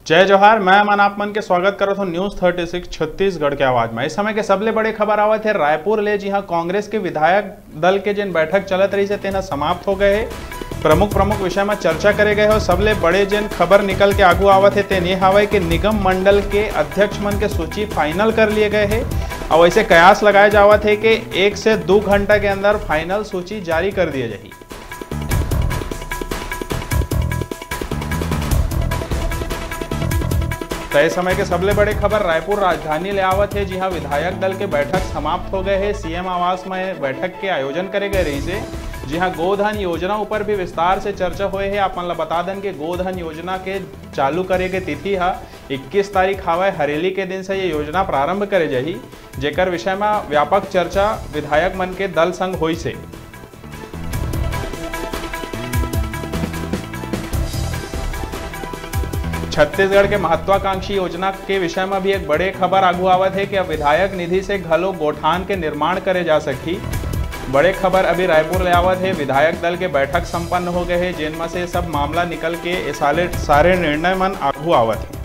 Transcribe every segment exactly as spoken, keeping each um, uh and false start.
जय जोहार, मैं अमन आप मन के स्वागत करत हूं News Thirty Six छत्तीसगढ़ के आवाज में। इस समय के सबले बड़े खबर आवत हे रायपुर ले, जी हां, कांग्रेस के विधायक दल के जेन बैठक चलत रहिस हे, तेन ह समाप्त हो गए हे। प्रमुख प्रमुख विषय में चर्चा करे गए हे। सबले बड़े जेन खबर निकल के आगू आवत हे, तेन ये हावय कि निगम मंडल के अध्यक्ष मन के सूची final कर लिए गए हे। और ऐसे कयास लगाए जावत हे कि एक से दू घंटा के अंदर final सूची जारी कर दिए जाही। त ए समय के सबले बड़े खबर रायपुर राजधानी ले आवत हे, जिहां विधायक दल के बैठक समाप्त हो गए हे। सीएम आवास में बैठक के आयोजन करे गए रहिस हे, जिहां गोधन योजना ऊपर भी विस्तार से चर्चा होए हे। आप मन ला बता दन के गोधन योजना के चालू करे के तिथि हा इक्कीस तारीख हावय। हरेली के दिन से ये योजना प्रारंभ करे जाही, जेकर विषय में व्यापक चर्चा विधायक मन के दल संग होइस हे। छत्तीसगढ़ के महत्वाकांक्षी योजना के विषय में भी एक बड़े खबर आगू आवत हे कि अब विधायक निधि से घलो गोठान के निर्माण करे जा सकही। बड़े खबर अभी रायपुर ले आवत हे। विधायक दल के बैठक संपन्न हो गए हे, जेन म से सब मामला निकल के ए साले सारे निर्णय मन आगू आवत हे।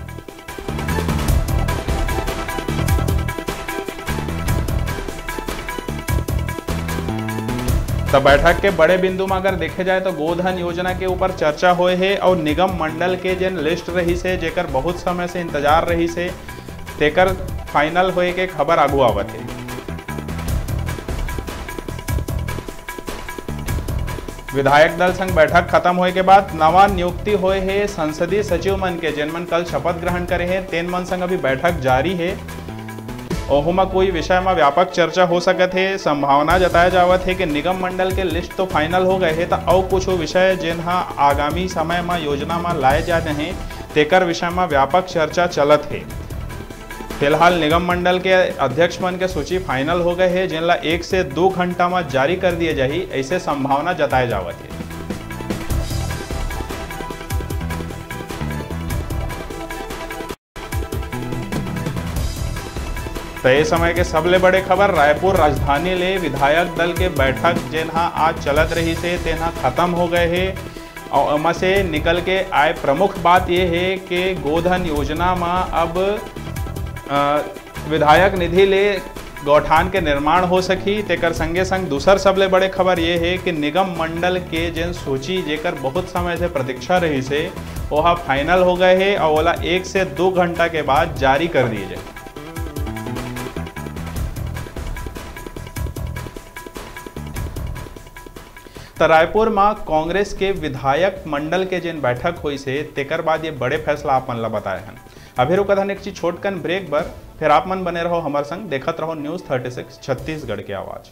त बैठक के बड़े बिंदु म अगर देखे जाए तो गोधन योजना के ऊपर चर्चा होए हे और निगम मंडल के जेन list रहिस हे, जेकर बहुत समय से इंतजार रहिस हे, तेकर final होए के खबर आगू आवत हे। विधायक दल संग बैठक खत्म होए के बाद नवा नियुक्ति होए हे संसदीय सचिव मन के, जेन मन कल शपथ ग्रहण करे हे, तेन मन संग अभी बैठक जारी हे। ओहू म कोई विषय म व्यापक चर्चा हो सकत हे। संभावना जताया जावत हे कि निगम मंडल के list तो final हो गए हे, त अउ कुछ विषय जेन ह आगामी समय म योजना म लाए जाने हे, तेकर विषय म व्यापक चर्चा चलत हे। फिलहाल निगम मंडल के अध्यक्ष मन के सूची final हो गए हे, जेन ला एक से दो घंटा म जारी कर दिए जाही, ऐसे संभावना जताए जावत हे। त ए समय के सबले बड़े खबर रायपुर राजधानी ले विधायक दल के बैठक, जेन ह आज चलत रहिस हे, तेन ह खत्म हो गए हे। और एमा से निकल के आए प्रमुख बात ये हे कि गोधन योजना म अब, अ, विधायक निधि ले गौठान के निर्माण हो सकही। तेकर संगे संग दूसर सबले बड़े खबर ये हे कि निगम मंडल के जेन सूची, जेकर बहुत समय से प्रतीक्षा रहिस हे, ओहा final हो गए हे और ओला एक से दो घंटा के बाद जारी कर दिए जाए। त रायपुर म कांग्रेस के विधायक मंडल के जेन बैठक होइस हे, तेकर बाद ये बड़े फैसला आप मन ला बताए हन। अभी रुकत हन एक चीज छोटकन break बर, फिर आप मन बने रहो हमर संग, देखत रहो News Thirty Six छत्तीसगढ़ के आवाज।